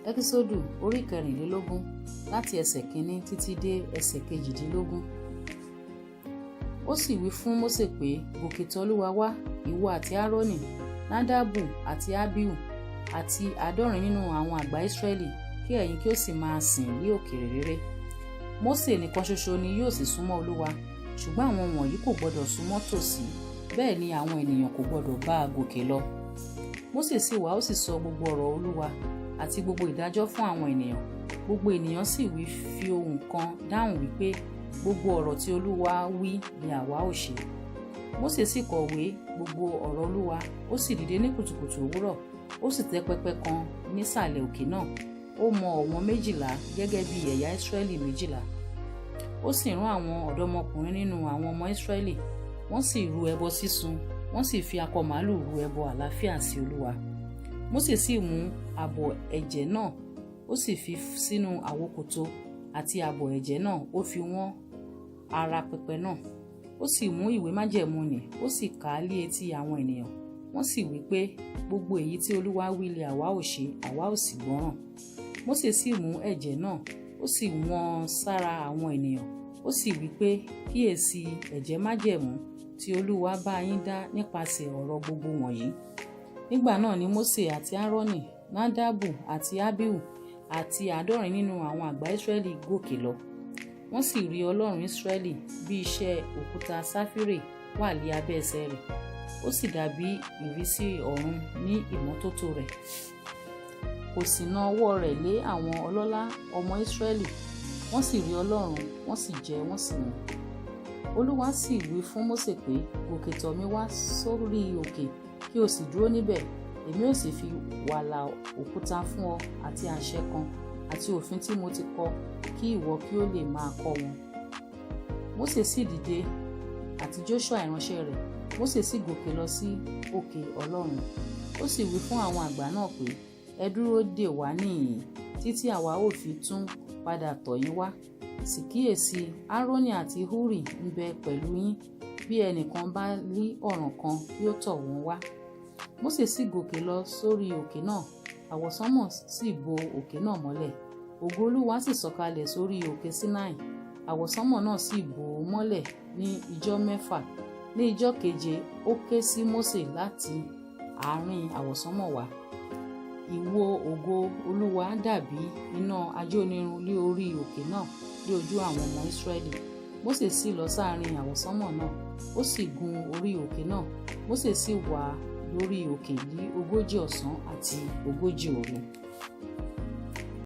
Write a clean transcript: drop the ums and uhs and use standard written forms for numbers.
Ẹ́kísódù orí 24, láti ẹsẹ̀ 1 títí dé ẹsẹ̀ 18. Ó sì wí fún Mósè pé, "Gòkè tọ̀ Olúwa wá, ìwọ àti Áárónì, Nádábù àti Abihu, àti 70 nínú àwọn àgbà Ísírẹ́lì, kí ẹ̀yin kí ó sì máa sìn ní òkèèrè réré. Mósè nìkan ṣoṣo ni yóò sì súnmọ́ Olúwa, ṣùgbọ́n àwọn wọ̀nyí kò gbọdọ̀ súnmọ́ tòsí, bẹ́ẹ̀ ni àwọn ènìyàn kò gbọdọ̀ bá a gòkè lọ." Mósè sì wá, ó sì sọ gbogbo ọ̀rọ̀ Olúwa àti gbogbo ìdájọ́ fún àwọn ènìyàn. Gbogbo ènìyàn sì wí fi ohùn kan dáhùn wípé, "Gbogbo ọ̀rọ̀ tí Olúwa wí ni àwa ó ṣe." Mósè sì kọ̀wé gbogbo ọ̀rọ̀ Olúwa. Ó sì dìde ní kùtùkùtù òwúrọ̀, ó sì tẹ́ pẹpẹ kan nísàlẹ̀ òkè náà. Ó mọ ọ̀wọ̀n 12 gẹ́gẹ́ bí ẹ̀yà Ísírẹ́lì 12. Ó sì rán àwọn ọ̀dọ́mọkùnrin nínú àwọn ọmọ Ísírẹ́lì, wọ́n sì rú ẹbọ sísun, wọ́n sì fi akọ màálù rú ẹbọ àlàáfíà sí Olúwa. Mósè sì mú ààbọ̀ ẹ̀jẹ̀ náà, ó sì fi sínú àwokòtò, àti ààbọ̀ ẹ̀jẹ̀ náà, ó fi wọ́n ara pẹpẹ náà. Ó sì mú ìwé májẹ̀mú nì, ó sì kà á lé etí àwọn ènìyàn. Wọ́n sì wí pé, "Gbogbo èyí tí Olúwa wí lé àwa ò ṣe, àwa ò sì gbọ́ràn." Mósè sì mú ẹ̀jẹ̀ náà, ó sì wọ́n sára àwọn ènìyàn. Ó sì wí pé, "Kíyèsí ẹ̀jẹ̀ májẹ̀mú tí Olúwa bá yín dá nípasẹ̀ ọ̀rọ̀ gbogbo wọ̀nyí." Nígbà náà ni Mósè àti Áárónì, Nádábù àti Abihu, àti 70 nínú àwọn àgbà Ísírẹ́lì gòkè lọ. Wọ́n sì rí Ọlọ́run Ísírẹ́lì, bí iṣẹ́ òkúta sáfírè wà lé abẹ́ ẹsẹ̀ rẹ̀, ó sì dàbí ìrísí ọ̀run ní ìmọ́tótó rẹ̀. Kò sì na ọwọ́ rẹ̀ lé àwọn ọlọ́lá ọmọ Ísírẹ́lì. Wọ́n sì rí Ọlọ́run, wọ́n sì jẹ, wọ́n sì mu. Olúwa sì wí fún Mósè pé, "Gòkè tọ̀ mí wá sórí òkè, kí o sì dúró níbẹ̀. Èmi ó sì fi wàláà òkúta fún ọ, àti àṣẹ kan àti òfin tí mo ti kọ, kí ìwọ kí ó lè máa kọ́ wọn." Mósè sì dìde, àti Joṣua ìránṣẹ́ rẹ̀. Mósè sì gòkè lọ sí òkè Ọlọ́run. Ó sì wí fún àwọn àgbà náà pé, "Ẹ dúró dè wá níhìn-ín títí àwa ó fi tún padà tọ̀ yín wá. Sì kíyèsí, Áárónì àti Húrì ń bẹ pẹ̀lú yín. Bí ẹnìkan bá ní ọ̀ràn kan, kí ó tọ̀ wọ́n wá." Mósè sì gòkè lọ sórí òkè náà. Àwọsánmọ̀ sì bo òkè náà mọ́lẹ̀. Ògo Olúwa sì sọ̀kalẹ̀ sórí òkè Sinai. Àwọsánmọ̀ náà sì bò ó mọ́lẹ̀ ní ijọ́ 6. Ní ijọ́ keje, ó ké sí Mósè láti àárín àwọsánmọ̀ wá. Ìwọ ògo Olúwa dàbí iná ajónirun lé orí òkè náà lé ojú àwọn ọmọ Ísírẹ́lì. Mósè sì lọ sáàrin àwọsánmọ̀ náà, ó sì gun orí òkè náà. Mósè sì wà lórí òkè ní 40 ọ̀sán àti 40 òru.